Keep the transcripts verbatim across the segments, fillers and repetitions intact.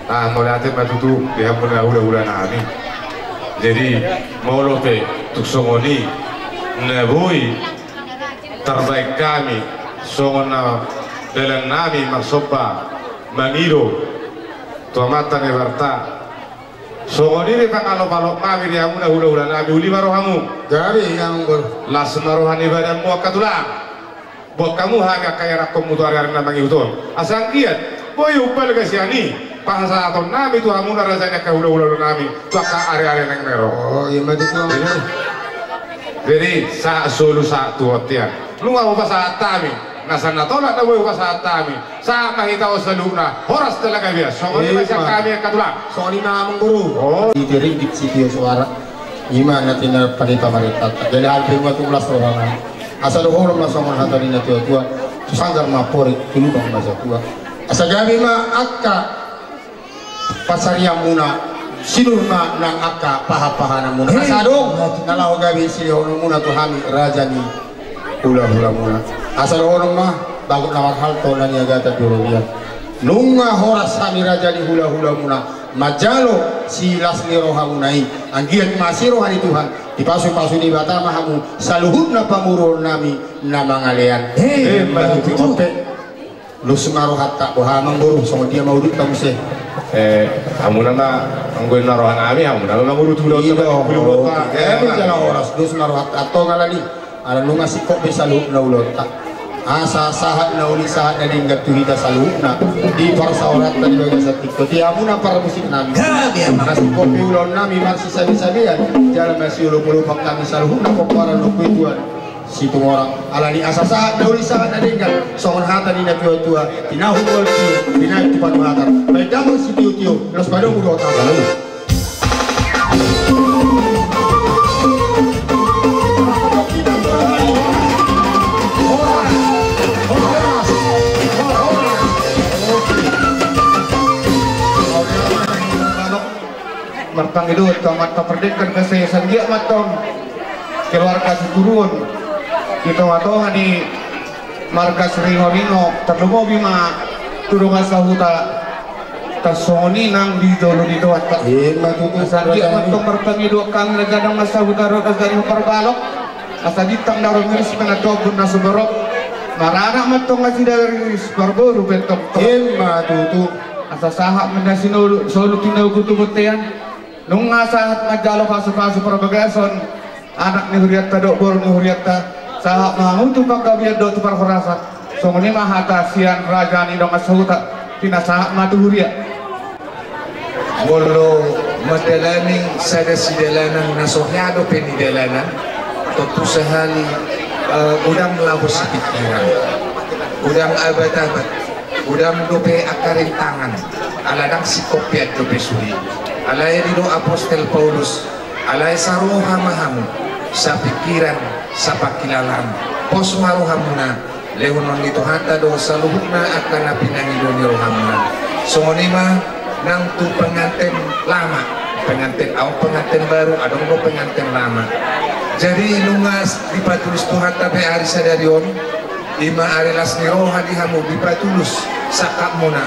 Ah, mauliate ma tutu di hamuna hulahula nami. Jadi, molo pe tung songon i na boi tarbaen hami songon na dalan nami marsomba mangido tu Amanta Debata. Songon i do pangalopalop nami di hamuna hulahula nami, uli ma rohamu. Jadi, yang ber- Las ma roha ni badanmu angka tulang. Buat hamu hami angka ianakhonmu tu ariari na mangihut on. Asa anggiat boi umbalga sian i pasahaton nami tu hamuna raja ni angka hulahula nami tu angka ariari na naeng ro. Oh, i ma tutu. Jadi, jadi, sahat solu sahat tu bontean. Nunga hupasahat hami. Na sian na tolap na boi hupasahat hami. Sahat ma hita on saluhutna. Horas jala gabe. Songon i ma sian hami angka tulang. Songon i ma amang boru. Oh. Sitio ringgit sitio suara. I ma na tinadingkon pamarentanta. Jadi hami pe ma tung las rohana. Asa dohonon ma songon hata ni na tuatua. Tu sanggar ma amporik, tu lubang ma satua. Asa gabe ma angka pansarianmuna, sinur ma nang angka pahanpahananmuna. Asa adong na laho gabe silehononmuna tu hami raja ni hulahulamuna. Asa dohonon ma, bagot na marhalto na niagatan di robean. Nunga horas hami raja ni hulahulamuna manjalo silas ni rohamuna i. Anggiat ma asi roha ni Tuhan, dipasupasu Debata ma hamu saluhutna pamoruon nami na mangalean. Emma tutu. Oke. Los ma rohanta, boha amang boru, songon dia ma udutta muse? Eh, hamuna ma, anggo inna roha nami, hamuna ma mangurupi ulaonta. Iya, mangurupi ulaonta. Iya, jala horas, los ma rohanta. Antong alani, ala nunga singkop be saluhutna ulaonta. Asa sahat na uli sahat na denggan tu hita saluhutna. Di parsaoranta di bagasan tingki on. Di hamuna parmusik nami. Nunga singkop be ulaon nami marsisabesabean. Jala masiolopolopan nami saluhutna pomparan ni Ompu i Tuan Situmorang. Alani asa sahat na uli sahat na denggan, songon hata ni na tuatua, tinahu tu alualu, tinahu tu panuhatan. Baen damang sitiotio, laos padomu dohot hata. Marpangidoan tu amanta pardenggan, asa anggiat ma antong keluarga sitiruon di tongatonga ni marga Siringoringo, tarlumobi ma tu dongan sahuta, tarsongon i nang di jolo ni toanta. Emma tutu. Asa anggiat ma antong marpangidoan hami na gadang na sahuta dohot na sahuta parbalok. Asa bintang na ro miris, pinatombu na suborop, maranak ma antong nasida riris, parboru pe antong. Emma tutu. Asa sahat ma na sinolu, solu tinahu tu bontean. Nunga sahat manjalo pasupasu parbagason anak ni hurianta dohot boru ni hurianta. Sahat ma hamu tu panggabean dohot tu parhorasan. Songon i ma hata sian raja ni dongan sahuta. Pinasahat ma tu huria. Molo mandalani sada sidalanan na so hea dope nidalanan, tontu sahali, eh, godang labo sipingkiran, godang abatabat, godang dope angka rintangan, ala ndang singkop pe dope sude. Alai didok apostel Paulus, alai saroha ma hamu, sapingkiran, sapangkilalaan, pos ma rohamuna, lehonon ni Tuhanta do saluhutna angka na pinangido ni rohamuna. Songon i ma nang tu pengantin lama, pengantin, adong pengantin baru, adong do pengantin lama. Jadi nunga dipatulus Tuhanta pe ari sadari on, i ma ari las ni roha di hamu, dipatulus sangkapmuna,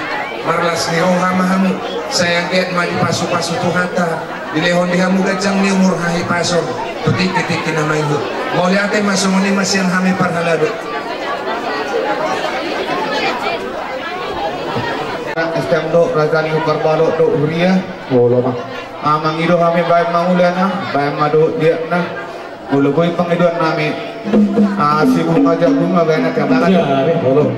marlas ni roha ma hamu, sai anggiat ma dipasupasu Tuhanta, dilehon di hamu ganjang ni umur, hahipason tu tingkitingki na mangihut. Mauliate ma, songon i ma sian hami parhalado. Asa adong do raja ni parbalok dohot huria. Molo ma mangido hami, baen ma ulana, baen ma dohot liatna. Molo boi pangidoan nami, ah, si bunga jagung ma baen na tiap tangan. Iya, iya, molo.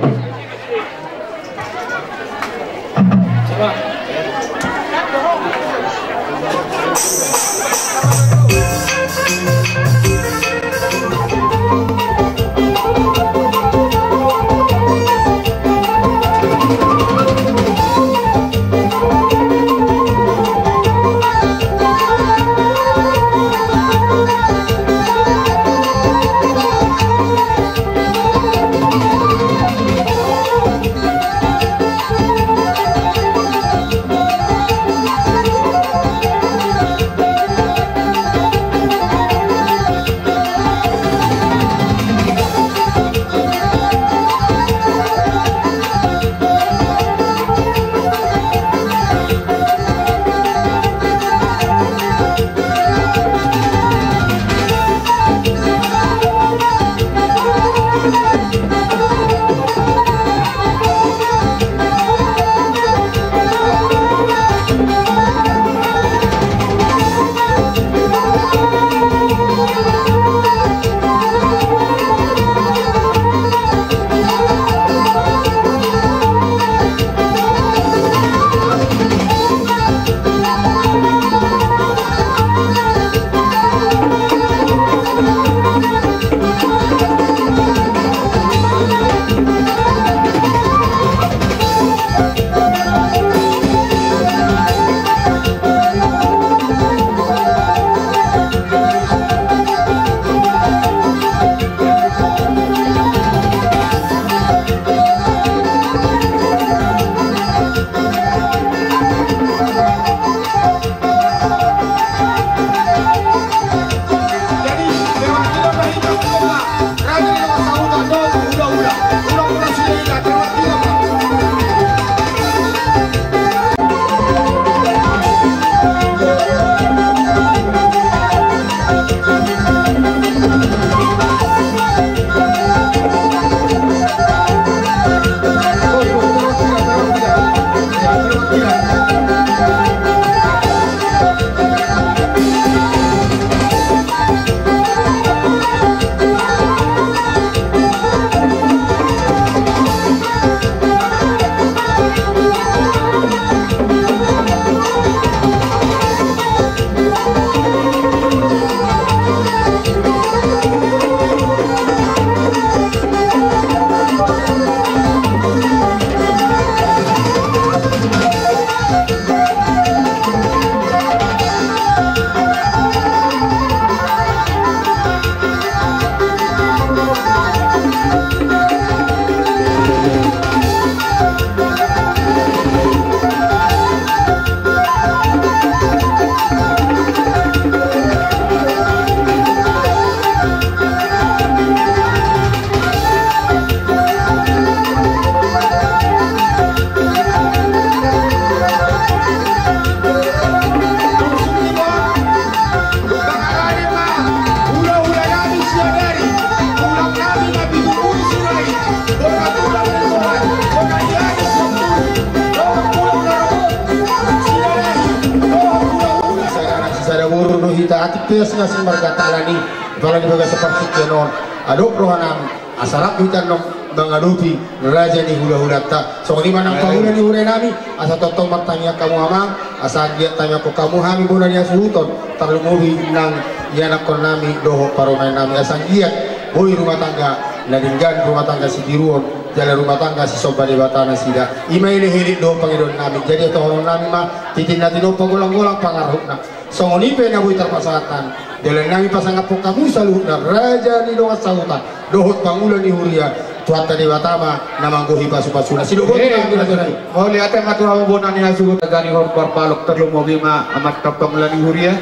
Sada boru do hita, atik pe asing-asing marga talan i, apalagi di bagasan partingkian on. Adop rohanami asa rap hita annon mangadopi raja ni hula-hulanta. Songon i ma nang pangula ni huria nami, asa tongtong martangiang hamu amang, asa anggiat tangiangkon hamu hami bona ni hasuhuton, tarlumobi nang ianakkon nami dohot parumaen nami, asa anggiat boi rumah tangga na denggan, rumah tangga sitiruon, jala rumah tangga sisomba Debata nasida. I ma elek-elek dohot pangidoan nami. Jadi hatohonon nami ma, tintin na tinompa, golang-golang pangarahutna. Songon i pe na boi tarpasahat nami, dalan nami pasangaphon hamu saluhutna raja ni dongan sahuta dohot pangula ni huria, Tuhanta Debata ma na manggohi pasu-pasuna. Sidok boti. Eh, nami raja nami. Mauliate ma tu hamu bona ni hasuhuton, raja ni hula-hula parbalok, tarlumobi ma amanta pangula ni huria.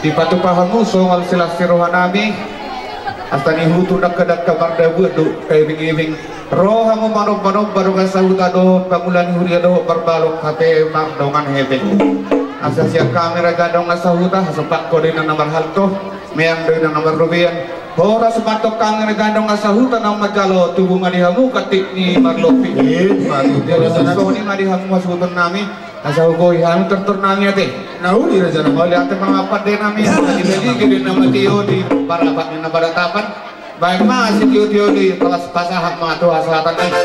Dipatupa hamu songon silas ni roha nami, asa nihutu dangka-dangka mardabuan do, kaibing-ibing. Ro hamu manomba-nomba dongan sahuta dohot pangula ni huria dohot parbalok, hape mardongan hepeng. Asa sian hami raja dongan sahuta, asa pangko do inang na marhalto, meang do inang na marrobean. Horas ma antong hami raja dongan sahuta na manjalo, tubu ma di hamu kantik ni marlopi. Eh, bagus. Jadi, songon i ma di hamu hasuhuton nami. Asa hugohi hami tortor nami ate. Na uli raja nami. Mauliate ma pande nami, asa dibalige do na matio di parapat ni na paratapan. Baen ma sitio-tio di palas pasahat ma tu hasahatan nami.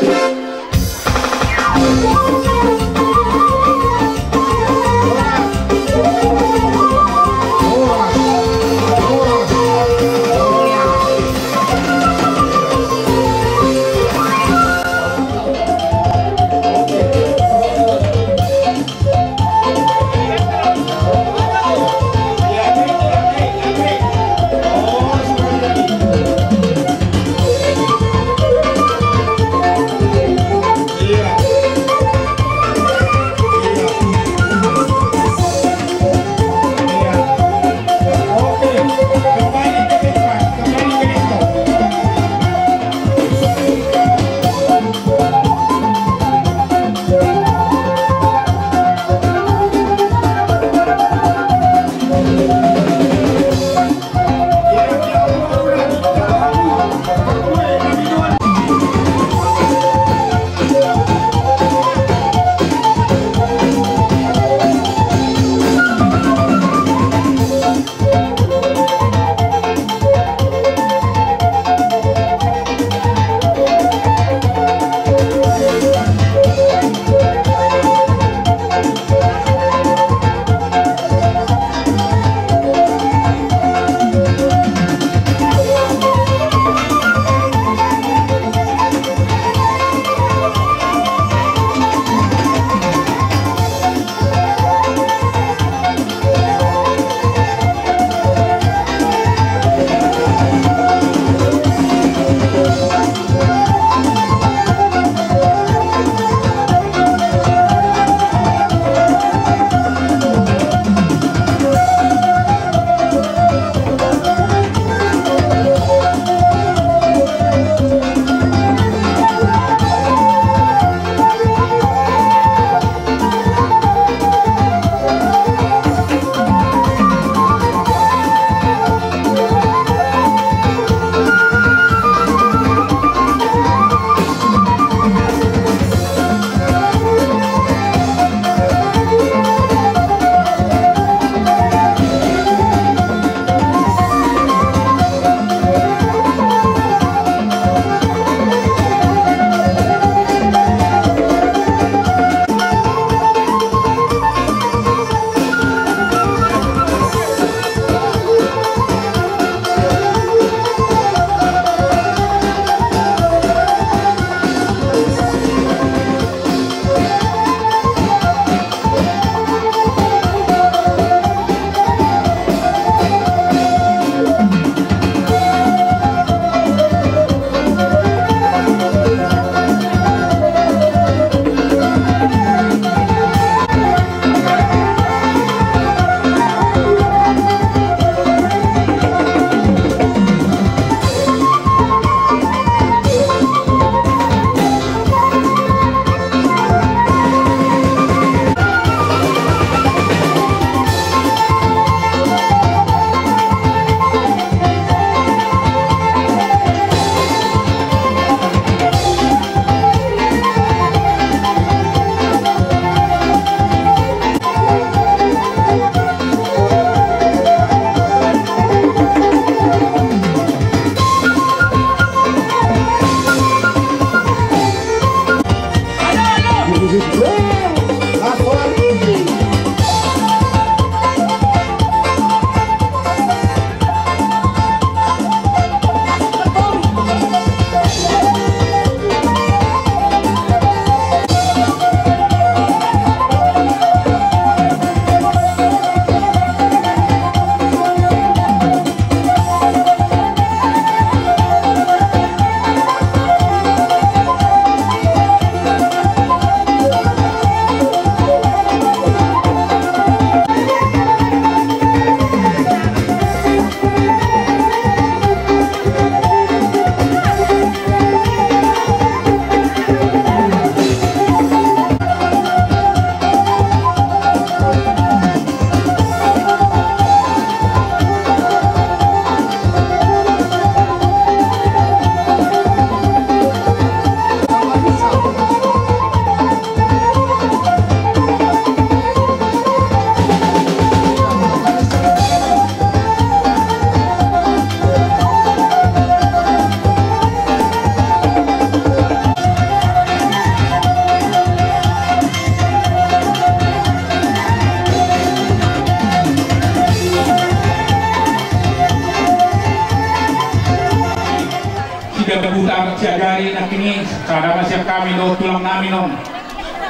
Sigabutar siagari nangkin i, sada ma sian hami dohot tulang nami on.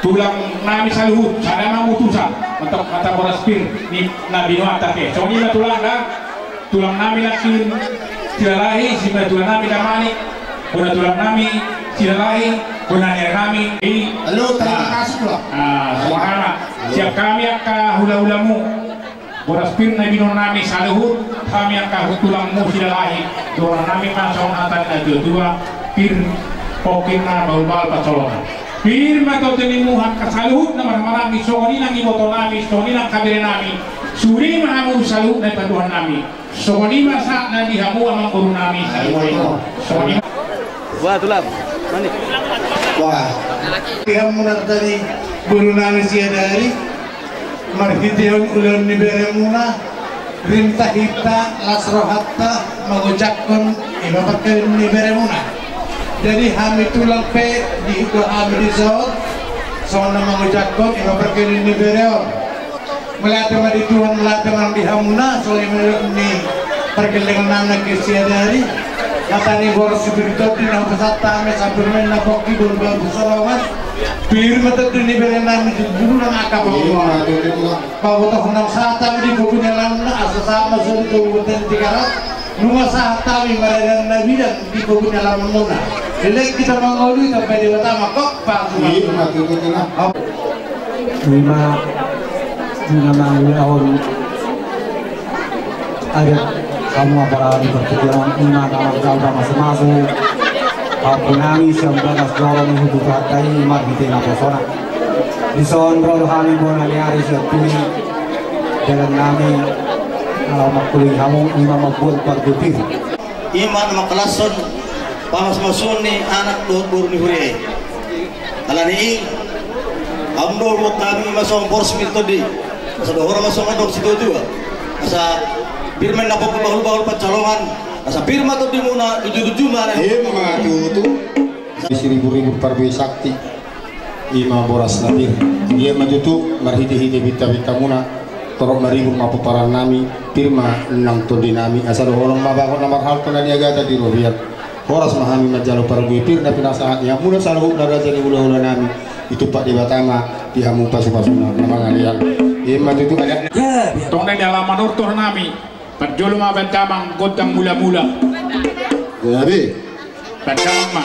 Tulang nami saluhut, sada ma hamu tusan, mantong hata boras pir ni na binoan ta ke. Songon i ma tulang da, tulang nami nangkin Silalahi, simantulang nami Damanik, bona tulang nami Silalahi, bona ni ari nami. Halo, terima kasih, Tulang. Ah, suhana. Sian hami angka hulahulamu. Boras pir na binoan nami saluhut, hami angka tulangmu Silalahi, dohonon nami ma songon hata ni natuatua, pir pongki na bahulbahul pansamotan. Pir ma tondi ni hamu angka saluhut na marhahamaranggi, songon i nang iboto nami, songon i nang habere nami, sude ma hamu saluhut na ipatuduhon nami, songon i ma sahat na di hamu amangboru nami, songon i ma. Wah, tulang. Manik. Wah. Di hamuna tadi boru nami Siadari. Marhitehon ulaon ni beremuna, rinta hita, las rohanta, mangojakhon, ima parkawin ni beremuna. Jadi hami tulang pe, dihido hami dison, songon na mangojakhon, ima parkawin ni bere on. Mauliate ma di Tuhan, mauliate ma di hamuna, songon i ma di pargellengon nami nangkin Siadari. Hata ni boras pir tondi na hupasahat hami, sahat tu na pongki, bahulbahul pansalongan. Pir ma tondi ni bere nami tu julu nang angka panggual. Pabotohon na sahat hami di pogu ni alamanmuna, asa sahat ma songon i tu Kabupaten Tigaras. Nunga sahat hami mardalan na bidang di pogu ni alamanmuna. Leleng hita mangolu, ditambai Debata ma hot pasupasu. Ima tutu, Tulang. Ima, ima mangulahon adat hamu apala di partingkian on, ima na manggalbah masumasu. Parbue nami sian bagas joro ni hubu tu hata i marhite naposona. Dison ro do hami bona ni ari sian Tui, dalan nami na laho mangkolohi hamu, ima mambuat parbue pir. Ima na mangkalashon pamasumasuon ni anak dohot boru ni huria i. Alani i, hamu do boru nami, ima songon boras pir tondi. Asa dohonon ma songon didok situatua. Asa pir ma na pongki, bahulbahul pansalongan. Asa pir ma tondimuna, ujungjungna. Ima tutu. Siribur-ribur parbue sakti. Ima boras na pir. Ima tutu, marhitehite pintapintamuna, torop maribur ma pomparan nami, pir ma nang tondi nami, asa dohonon ma bagot na marhalto na niagatan di robean. Horas ma hami manjalo parbue pir na pinasahat ni hamuna saluhutna raja ni hulahula nami, ditumpak Debata ma di hamu pasupasuna na mangalean. Ima tutu adat. Tong na di alaman on dohot nami. Parjolo ma bahen damang gondang mulamula. Gabe. Bahen damang ma.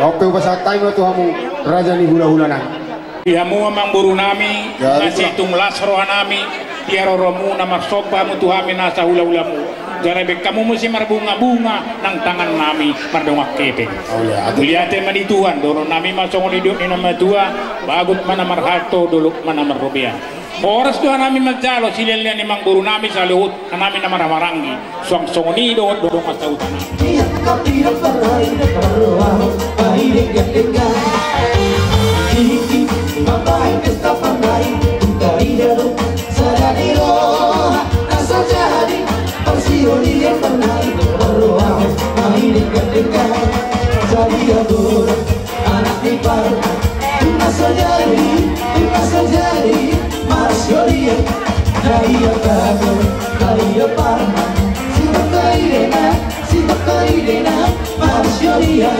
Oke, upasahat hami ma tu hamu raja ni hulahula nami. Di hamu amangboru nami, na situng las roha nami, di haroromu na marsomba hamu tu hami nasa hulahulamu. Jala dibahen hamu muse marbungabunga nang tangan nami mardongan hepeng. Mauliate ma di Tuhan, dohonon nami ma songon didok ni na matua, bagot ma na marhalto, dolok ma na marrobean. Horas do hanami manjalo silehonlehon ni amangboru nami saluhut, hanami na marhahamaranggi. Suang songon i dohot dongan sahuta nami. Anak ni Parma, tung na so jadi, tung na so jadi, marsihoria. Dai Parma, dai Parma, sidok kaidena, sidok kaidena, marsihoria.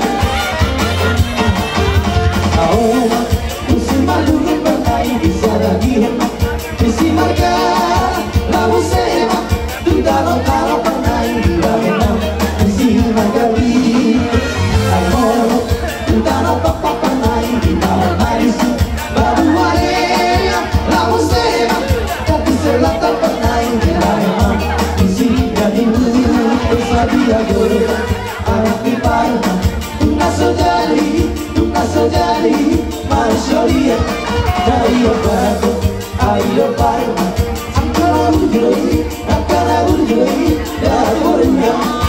Ahu ma tusi malungun parna i di sada gihon, tusi marga labu sema. Tung tano tano parna i dibahen na tusi marga i. Ai molo tung tano papa parna i dibahen na tusi baru area labu sema. Tapi selatan parna i dibahen na tusi jadi mulu sadia goro. Anak ni Parma, tung na so jadi, tung na so jadi, marsihoria. Dai Parma, dai Parma, angka na burju i, angka na burju i, dai Parma.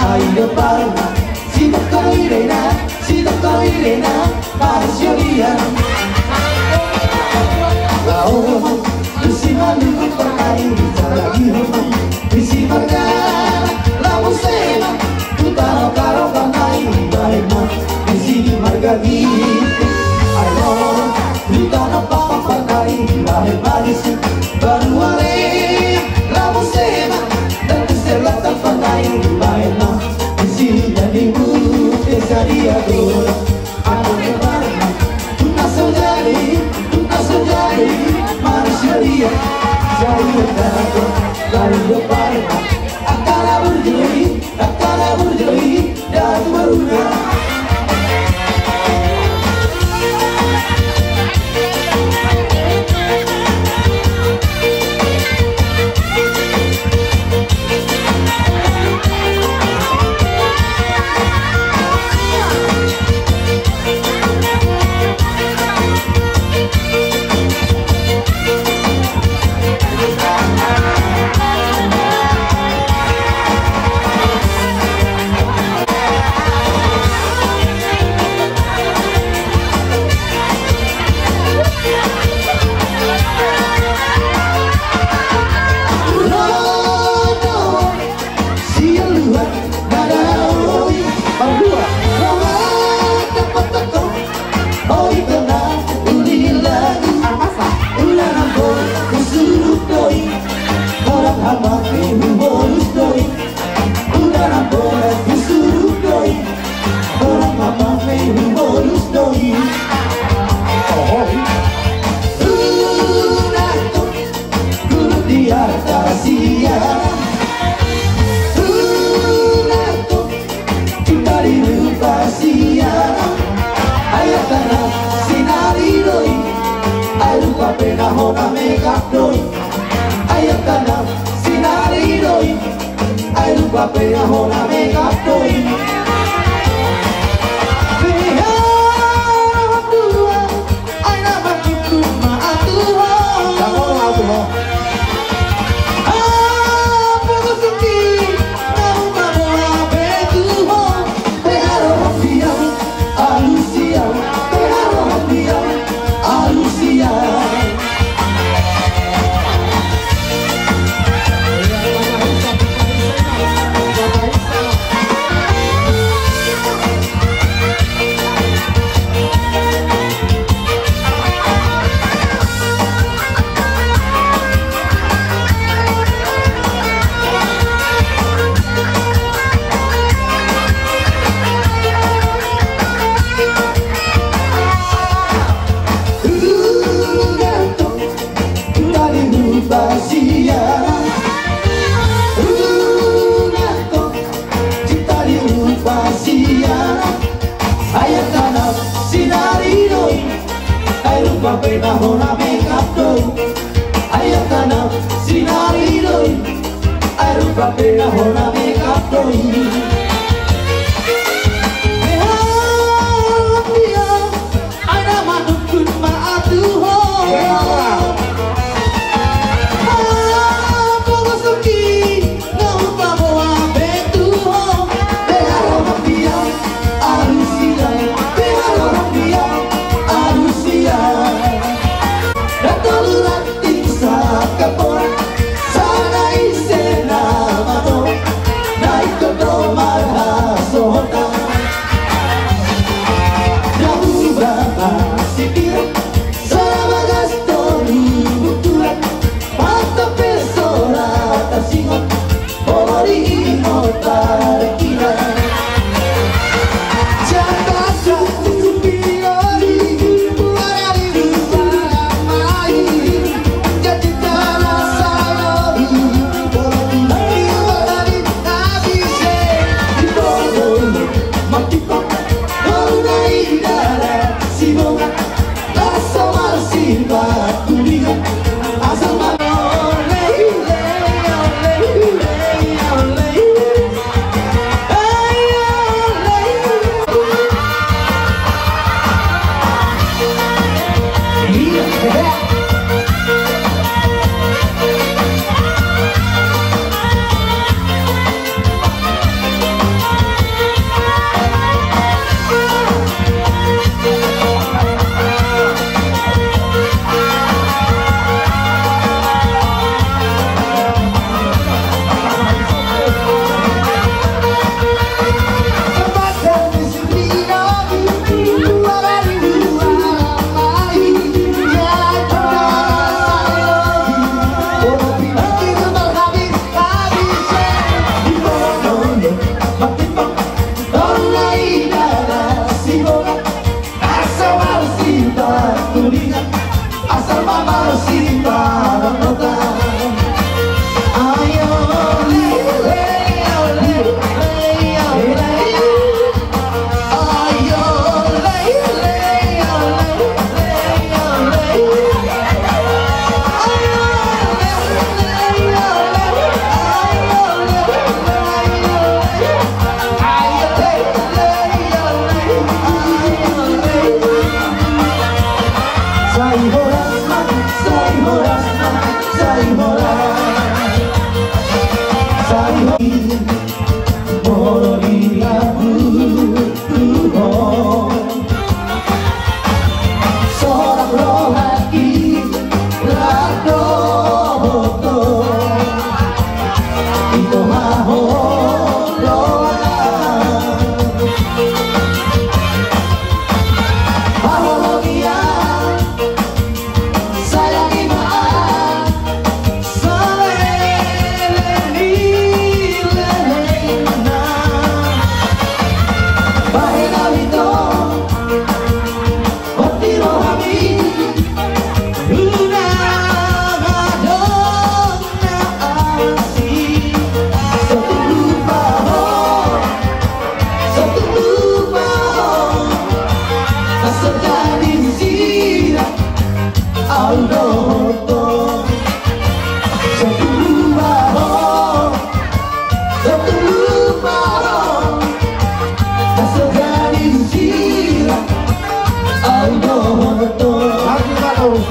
Ayo Parma, sidok kaidena, sidok kaidena, marsihoria. Laho ma tusi malungun parna i di sada gihon, tusi marga labu sema. Tung tano tano parna i dibahen na tusi marga i. Ai molo tung tano papa parna i dibahen na tusi baru area labu sema. Dang tu selatan parna i dibahen na tusi jadi mulu sadia goro. Anak ni Parma,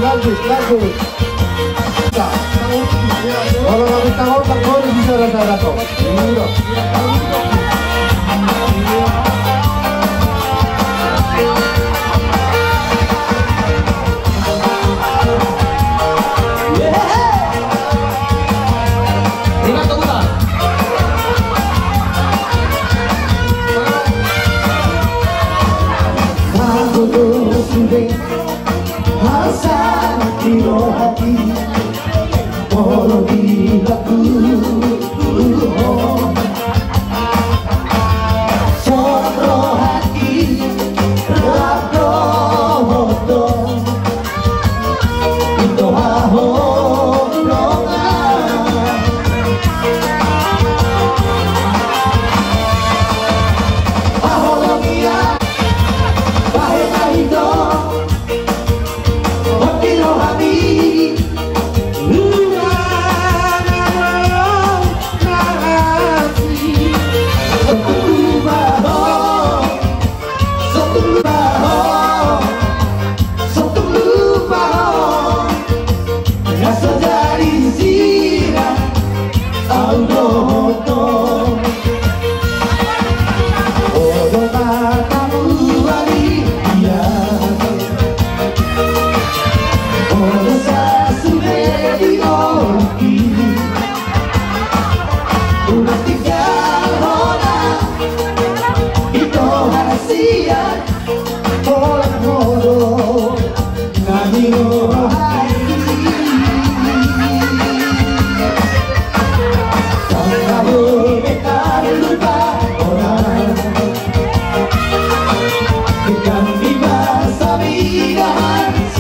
Lanjut, lanjut, lanjut. Kalau kami tahu, tak boleh bicara, saya rasa.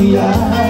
Iya.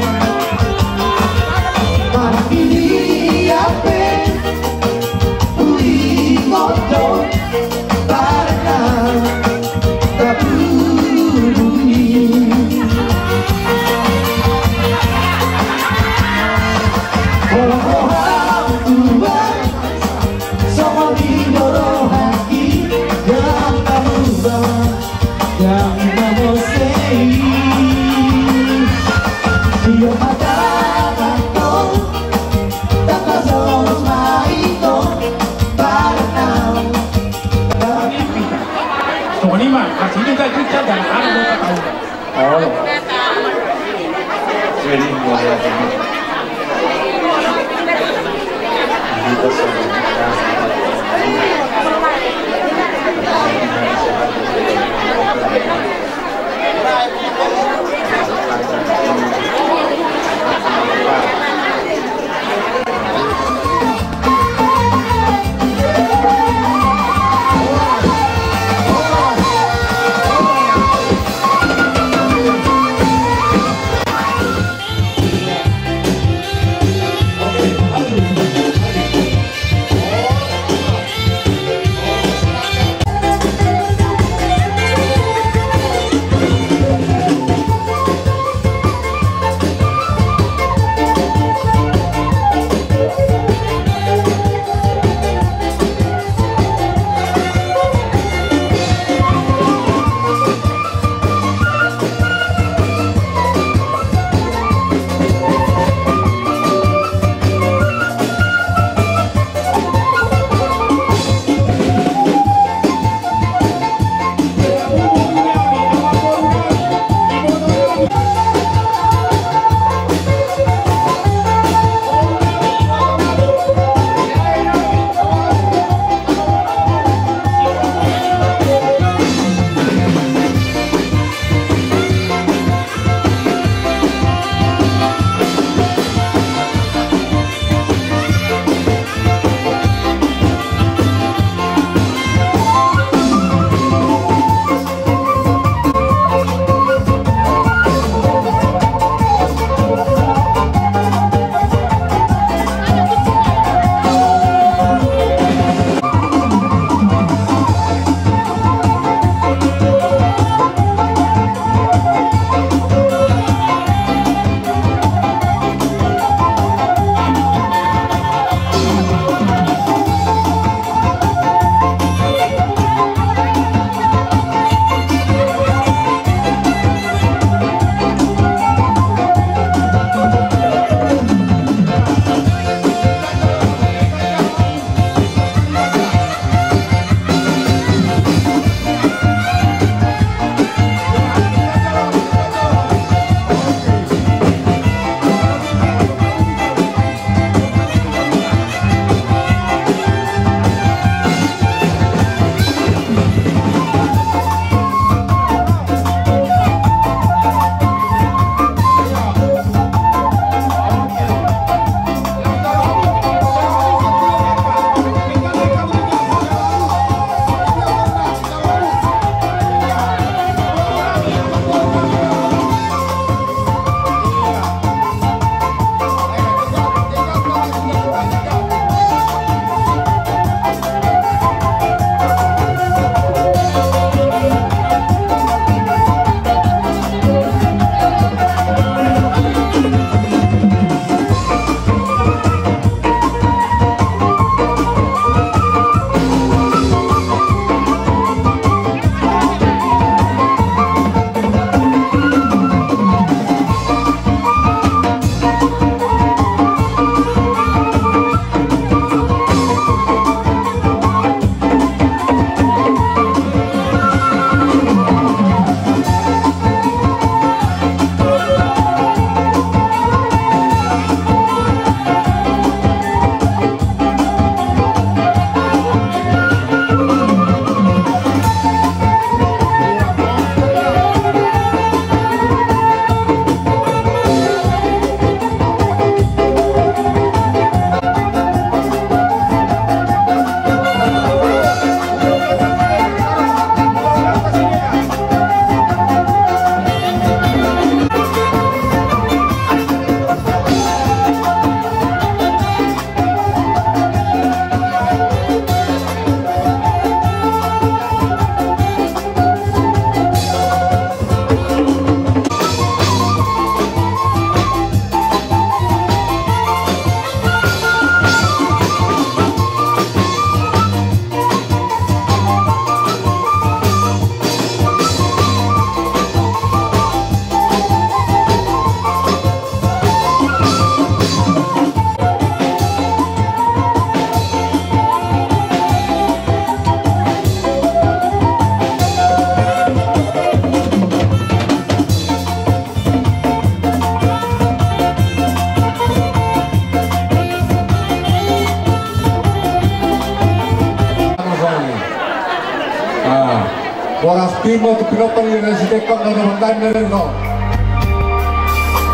Horas tinggal tu pinompar ni Resi Tekong dan teman-teman dari no.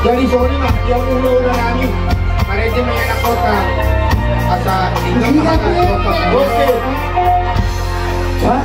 Jadi sore mah, dia punya udah nani. Mereka main anak kota. Asa tinggal makan kota. Oke. Hah?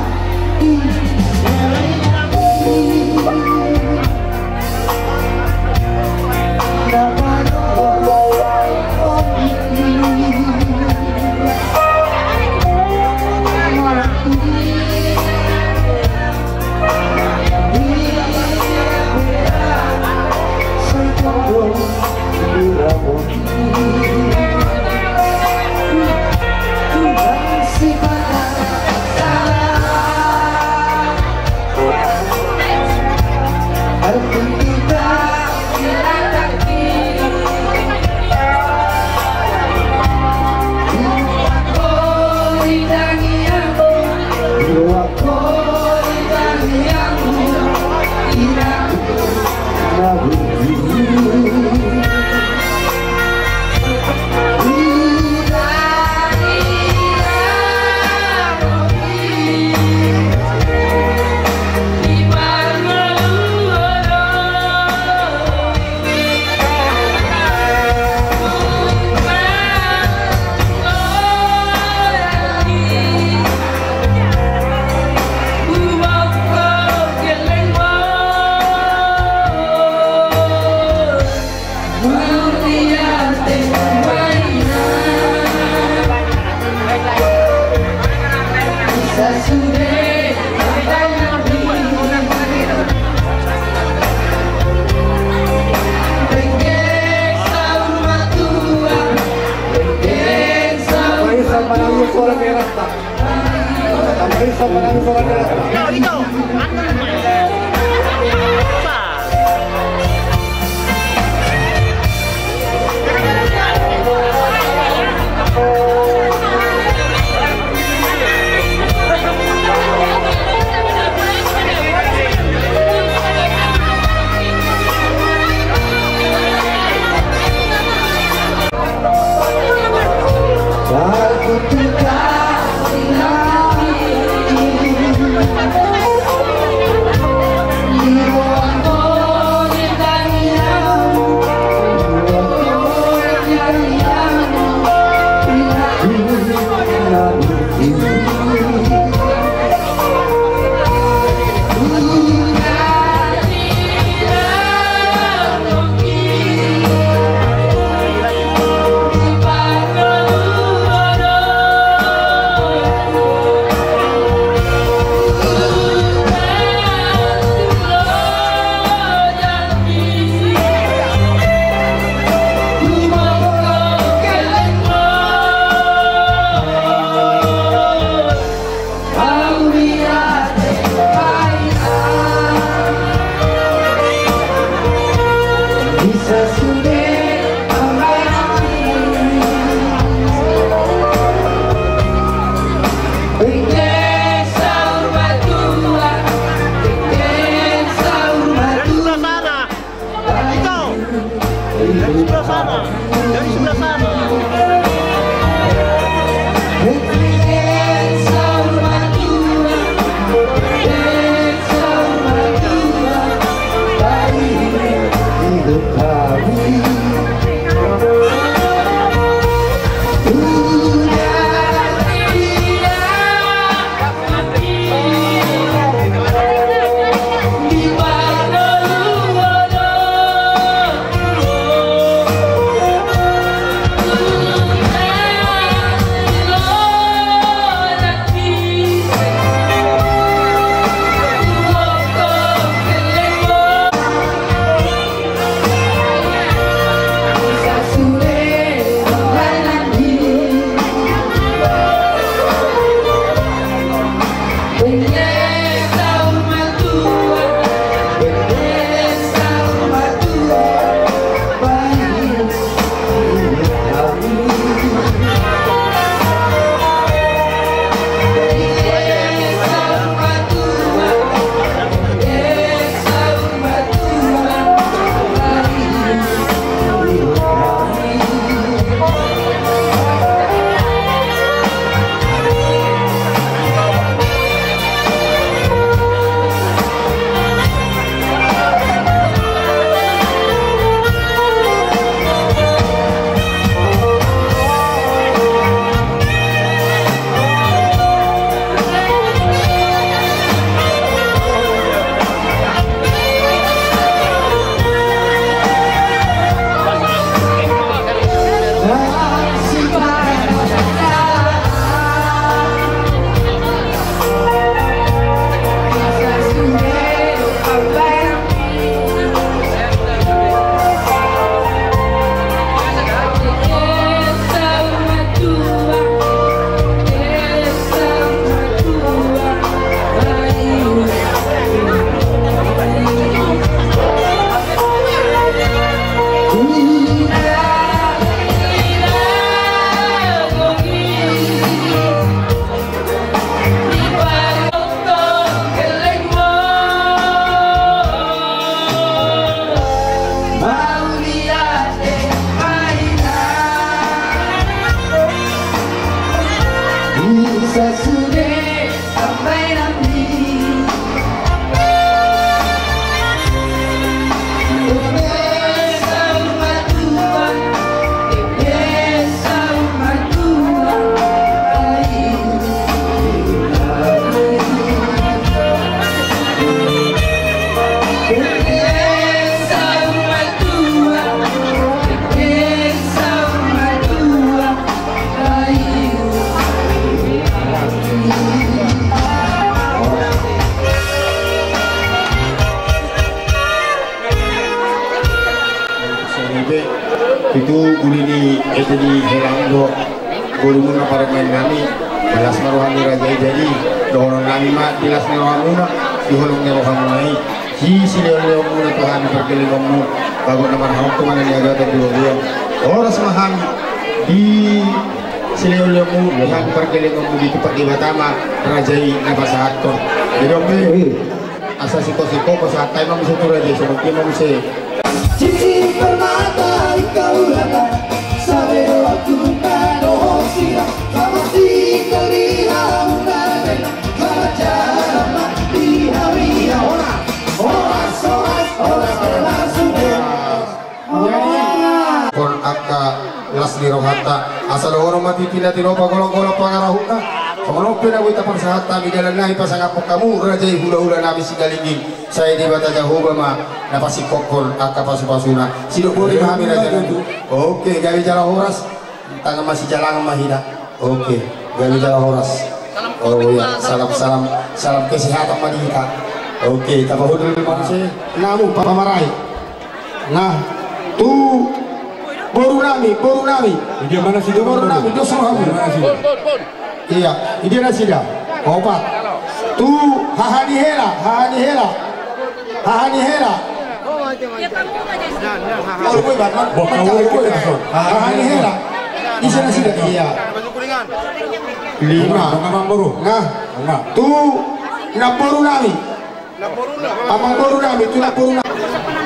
Itu uli ni ete ni helang do. Borumuna parumaen nami, di las ni roha ni raja i, jadi dohonon nami ma di las ni rohamuna, di holong ni rohamuna i. Di silehonlehonmuna tu hami pargellengonmu, bagot na marhahaon tu manang ni agatan di robean. Horas ma hami di silehonlehonmu, di hami pargellengonmu, ditumpak Debata ma raja i na pasahathon. Jadi on pe, asa singkotsingkot pasahat hami ma muse tu raja i, songon dia ma muse. Cici permata ikau rata, sabe waktu kado sira, sama si kau di hamu na bela. Kon angka las ni rohanta, asa dohonon ma tintin na tinopa, golanggolang pangarahutna. Songon on pe na boi taparsahat hami dalan nami pasangaphon hamu raja i, hulahula nami Sigalingging. Sai Debata Jahowa ma na pasingkophon angka pasupasuna. Sidok boti ma hami raja nami. Oke, gabe jala horas. Tangan ma sijalangan ma hita. Oke, gabe jala horas. Oh iya, salam, salam, salam kesehatan ma di hita. Oke, tapahundul ma muse. Namu pamarai. Nah, tu boru nami, boru nami. Idia ma nasida, boru nami, dos rohamu. Idia ma nasida? Iya, idia nasida? Opat. Tu haha ni hela, haha ni hela. Haha ni hela. Boha, haha ni hela. Ise nasida? Iya. Lima. Nah, tu namboru nami. Amangboru nami, tu namboru nami.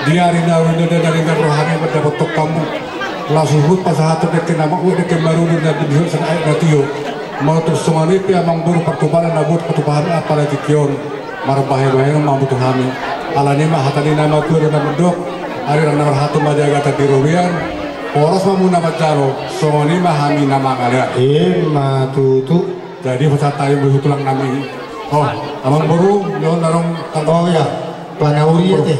Di ari na uli na, di ari na roha nami mandapothon hamu. Laos huhut pasahathon dengke na makmur, dengke marudut, na di bihot sian aek na tio. Molo tung songon i pe amangboru, partupalan na boi patupa hami apala tingki on. Marbahen-bahen ma hamu tu hami. Alani ma hata ni na matua do na mandok, ari na marhahaon ma di agatan di robean, horas ma hamu na manjalo, songon i ma hami na mangalean. Ima tutu. Jadi pasahat hami ma tu tulang nami. Oh, amangboru, on na ro. Oh iya. Panauri ate.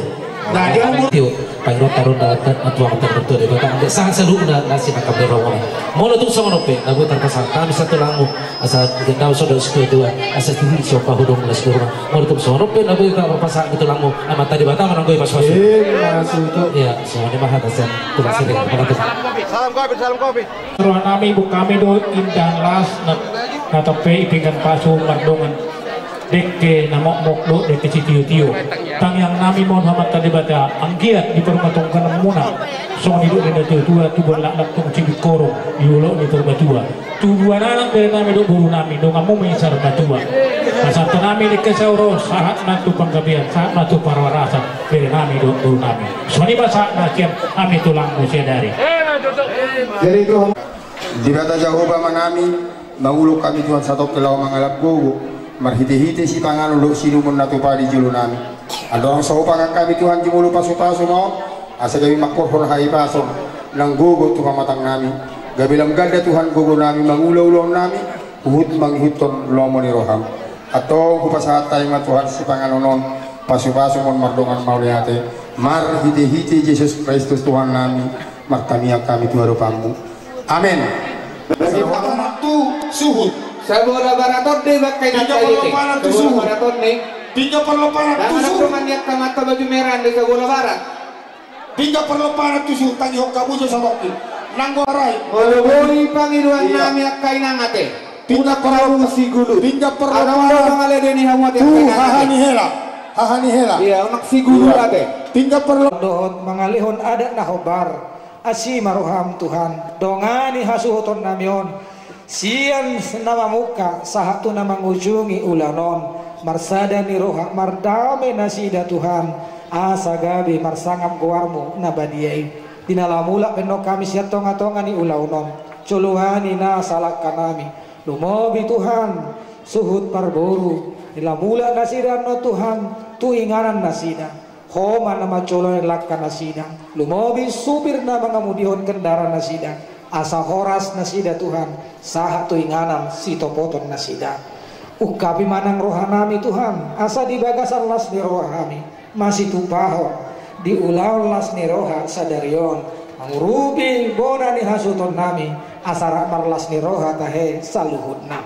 Nah, dia amangboru. Tio, pangidoan taruhon na tuang, taruhon tu Debata, anggiat sahat saluhutna na sinangkap ni roha muna. Molo tung songon on pe na boi tarpasahat hami sian tulangmu, asa gandau so dao situatua, asa tinggi so pahodomu na sidohonon. Molo tung songon on pe na boi tarpasahat di tulangmu, Amanta Debata ma nanggo i pasupasu. Ima tutu. Iya, songon i ma hata sian tulang sendiri. Molo tung. Salam kopi, salam kopi. Roha nami, buka hami do indahan las na, na tong pe i pinggan pasu mardongan dengke na mokmok dohot dengke sitiotio. Tangiang nami ma on tu Amanta Debata, anggiat di parmatongkananmuna, songon nidok ni natuatua, tubuan laklak tung cibit horong di olok ni purbatua. Tubuan anak bere nami dohot boru nami, donganmu ma i Sarmatua. Pasahathon hami dengke saur on, sahat ma tu panggabean, sahat ma tu parhorasan bere nami dohot boru nami. Songon i ma sahat na sian hami tulangmu sadari. Jadi tu Debata Jahowa ma nami, mangulahon hami Tuhan satongkin laho mangalap gogo, marhitehite sipanganon dohot siinumon na tupa di jolo nami. Andorang so hupasahat hami Tuhan jumolo pasupasu ma on, asa gabe mangkorhon hahipason nang gogo tu pamatang nami. Gabe lam ganda Tuhan gogo nami, mangula ulaon nami, huhut mangihuthon lomo ni roham. Antong hupasahat hami ma Tuhan sipanganon on, pasupasum on mardongan mauliate, marhitehite Jesus Kristus Tuhan nami, martamiang hami tu adopanmu. Amen. Sabola barat tu suhut. Sabola barat on do i bangkai na. Sabola barat on do i. Pinjam parlompanan tu suhut. Tangan tu maniak kamanta baju merah di sabola barat. Pinjam parlompanan tu suhut, tangihon hamu jo sabotki. Nanggo arai. Molo boi pangidoan nami angka inang ate. Pinjam parlompanan. Sigulu. Pinjam parlompanan. Adong do mangalede ni hamu ate tu angka inang ate. Haha ni hela. Haha ni hela. Iya, unang sigulu ate. Pinjam parlompanan. Dohot mangalehon adat na hombar. Asi ma roham Tuhan, dongani hasuhuton nami on, sian na mamungka sahat tu na mangujungi ulaon on, marsada ni roha mardame nasida Tuhan, asa gabe marsangap goarmu na badia i. Di na laho mulak pe annon hami sian tongatonga ni ulaon on, joloani nasa langka nami, Lumobi Tuhan, suhut parboru, di na mulak nasida annon Tuhan, tu inganan nasida. Ho ma na manjoloi langka nasida. Lumobi supir na mangamudihon kendaraan nasida. Asa horas nasida Tuhan, sahat tu inganan sitopoton nasida. Ungkapi ma nang rohanami Tuhan, asa di bagasan las ni roha hami, masitupahon, di ulaon las ni roha sadari on, mangurupi bona ni hasuhutonnami, asa rap marlas ni roha tahe saluhutna.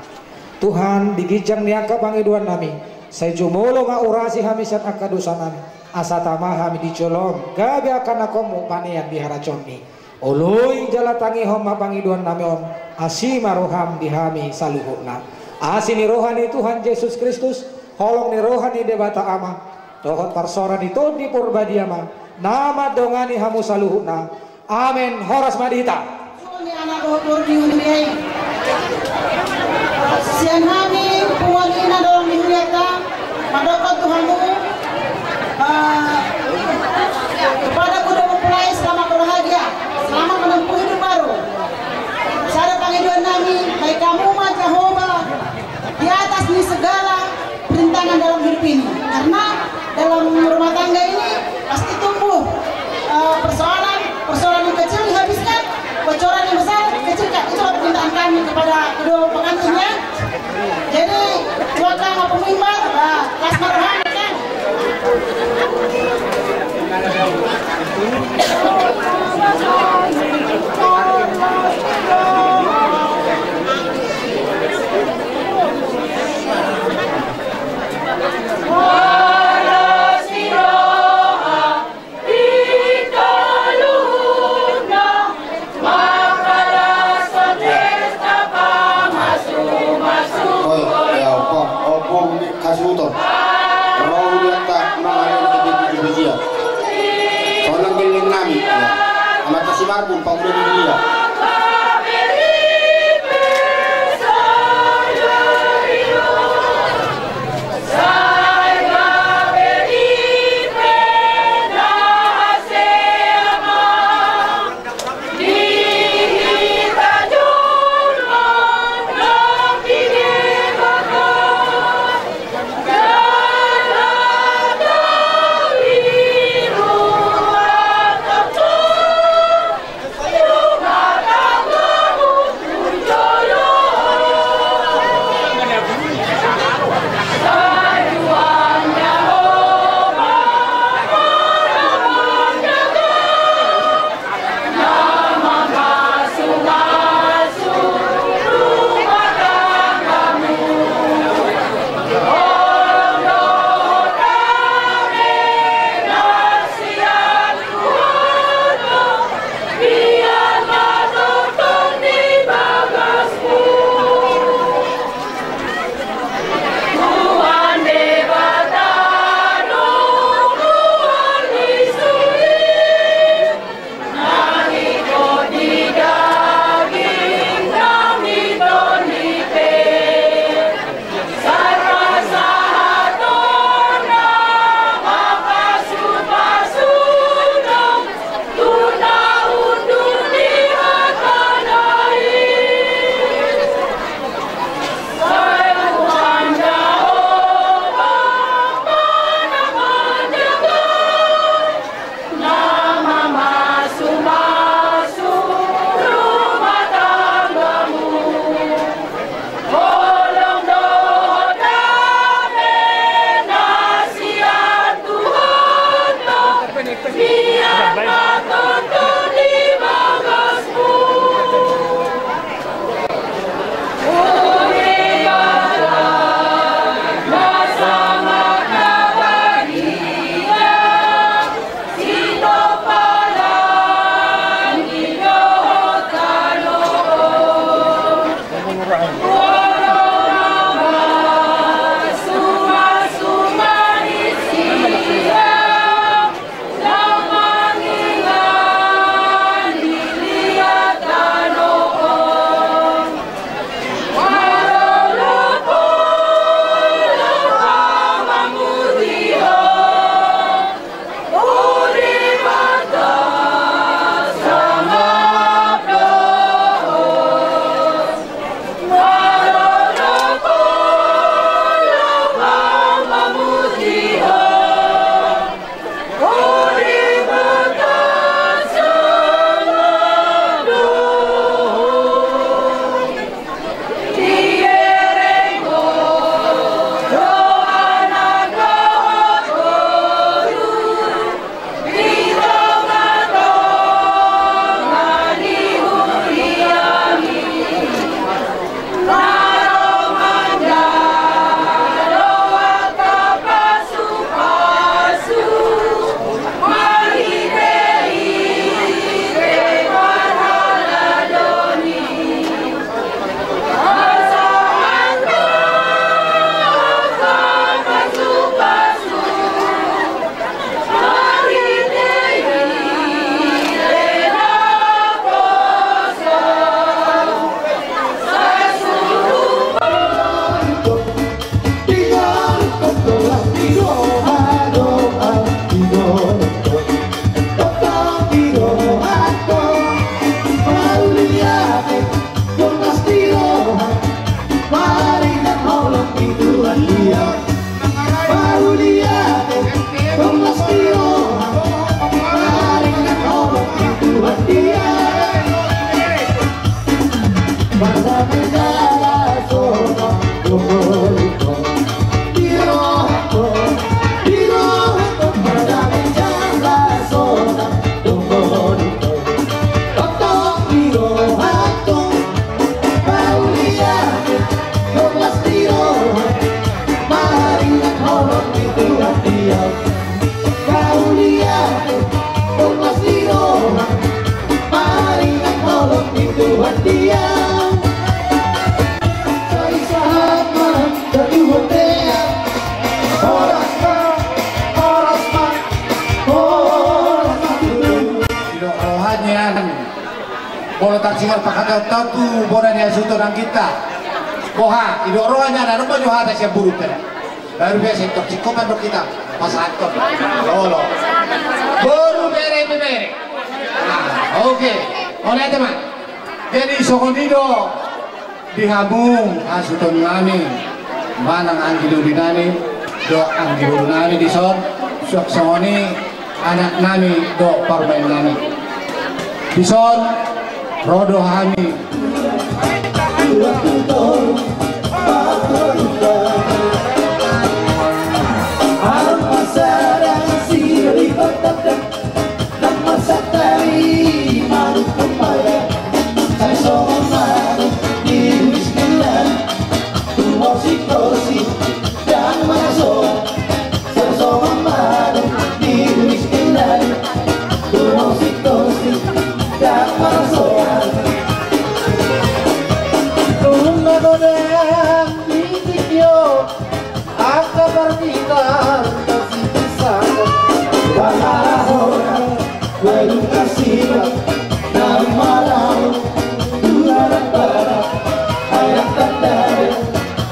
Tuhan, di ginjang ni angka pangidoannami, sai jumolo ma urasi hami sian angka dosanami, asa tama hami di jolom, gabe angka na komu panean di harajaonmi. Oloi jala tangihon ma pangidoannami on, asi ma roham di hami saluhutna. Asi ni roha ni Tuhan Jesus Kristus, holong ni roha ni Debata Ama, dohot parsaoran ni Tondi Porbadia ma, na mandongani hamu saluhutna. Amen. Horas ma di hita. Ni anak dohot boru ni huria i. Sian hami punguan i na dohot ni hurianta, mandok tu hamu, eh, kepada kuda mempelai selamat berbahagia, selamat menempuh hidup baru. Sada pangidoannami, bahen hamu ma Jahowa di atas ni segala rintangan dalam hidup ini. Karena dalam rumah tangga ini pasti tumbuh, eh, persoalan, persoalan yang kecil dihabiskan, bocoran yang besar dikecilkan. Itulah permintaan kami kepada kedua pengantin ya. Jadi, buat nama pemimbar, nah, las ma rohana kan. Oi, ya, opo, opo, ni hasuhuton. Ro hurianta, nang ari ni P P J. Sonang geleng nami, ya. Amanta si Marbun, pamuda ni dia. Singa pakat tu bona ni hasuhuton nangkin ta. Boha, idok rohana na nunga jo hata sian boru ta. Baru biasa itu cikopan do hita pasahathon. Olo. Boru bere bere. Nah, oke. Olo, teman. Jadi songon i do di hamu hasuhuton nami, manang anggi doli nami dohot anggi boru nami dison, suang songon i anak nami dohot parumaen nami. Dison ro do hami. Angka partingkian na sipinsahan. Pangalaho na, baru kasih na marau. Dua na pada ayat tanda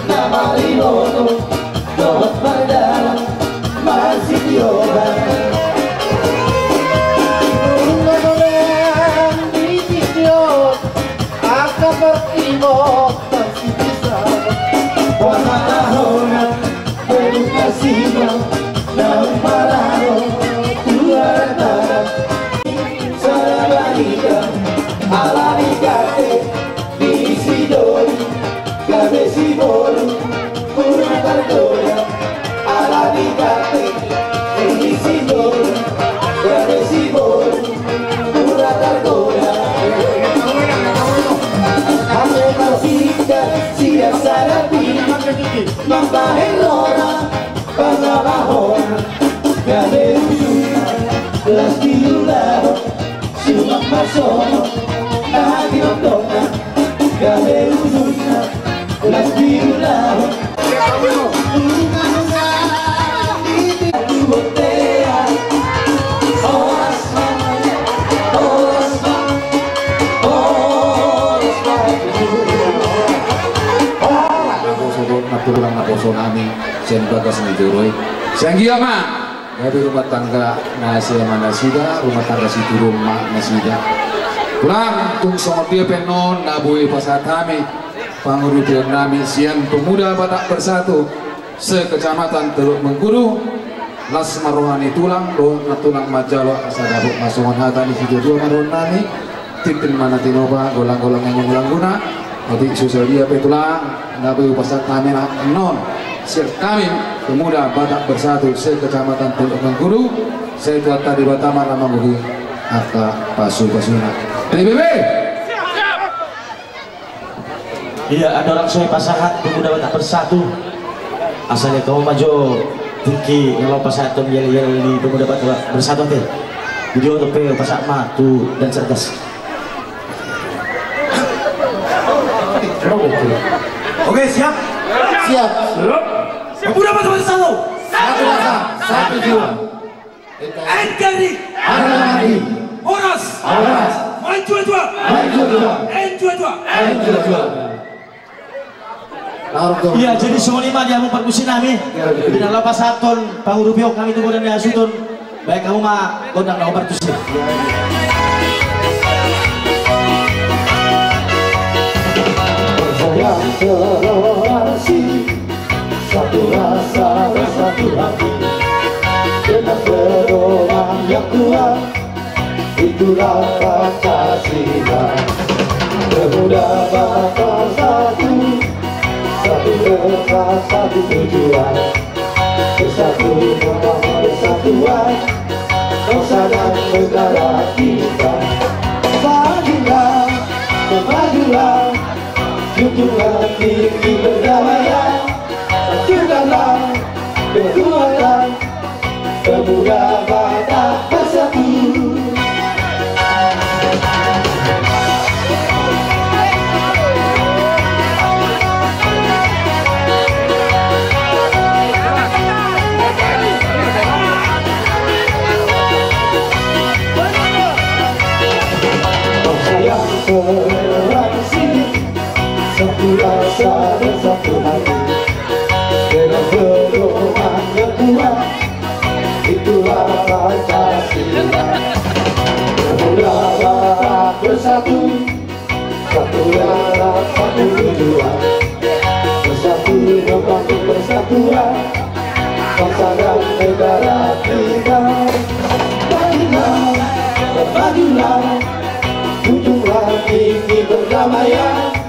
na mariloto dohot mardalan masih diobat. Dua na pada di video angka partingkian. Mambahen roha pangalahona, gabe ujungna las di ulaon. Sumak ma songon na ginotongna, gabe ujungna las di ulaon. Naposo do, naposo nami sian bagas ni joro i. Sian dia ma gabe rumah tangga na siama nasida, rumah tangga situru ma nasida. Tulang, tung songon dia pe annon na boi pasahat hami pangurupion nami sian Pemuda Batak Bersatu se-Kecamatan Teluk Mengkudu. Las ma roha ni tulang, dohot na tulang manjalo asa dapot ma songon hata ni situatua ma dohonon nami. Tintin ma na tinopa, golang-golang ma langguna. Otik so sadia pe tulang na boi pasahat hami annon sian hami Pemuda Batak Bersatu se-Kecamatan Teluk Mengkudu. Sai Tuhanta Debata ma na manggohi angka pasupasuna. P B B. Ia, andorang so hupasahat Pemuda Batak Bersatu, asa lean hamu ma jo tingki na laho pasahathon yel-yel ni Pemuda Batak Bersatu ate. Jadi on pe pasahat ma tu Dam Satgas. Oke, siap? Siap. Pemuda Batak Bersatu. Satu rasa, satu jiwa. N K R I. Harga mati. Horas. Horas. Maju dua. Maju dua. N dua dua. N dua dua. Ia, jadi songon i ma di hamu parmusik nami. Ia, jadi. Di na laho pasahathon pangurupion hami tu gondang ni hasuhuton. Baen hamu ma gondang na hombar tusi. Goyang toleransi. Satu rasa bersatu hati, dengan pedoman yang kuat, itulah Pancasila. Pemuda Batak Bersatu, satu tekad, satu tujuan, bersatu membangun persatuan bangsa dan negara kita. Majulah, majulah, junjungan tinggi perdamaian. Satukanlah kekuatan Pemuda Batak Bersatu. Bangsa yang Maria.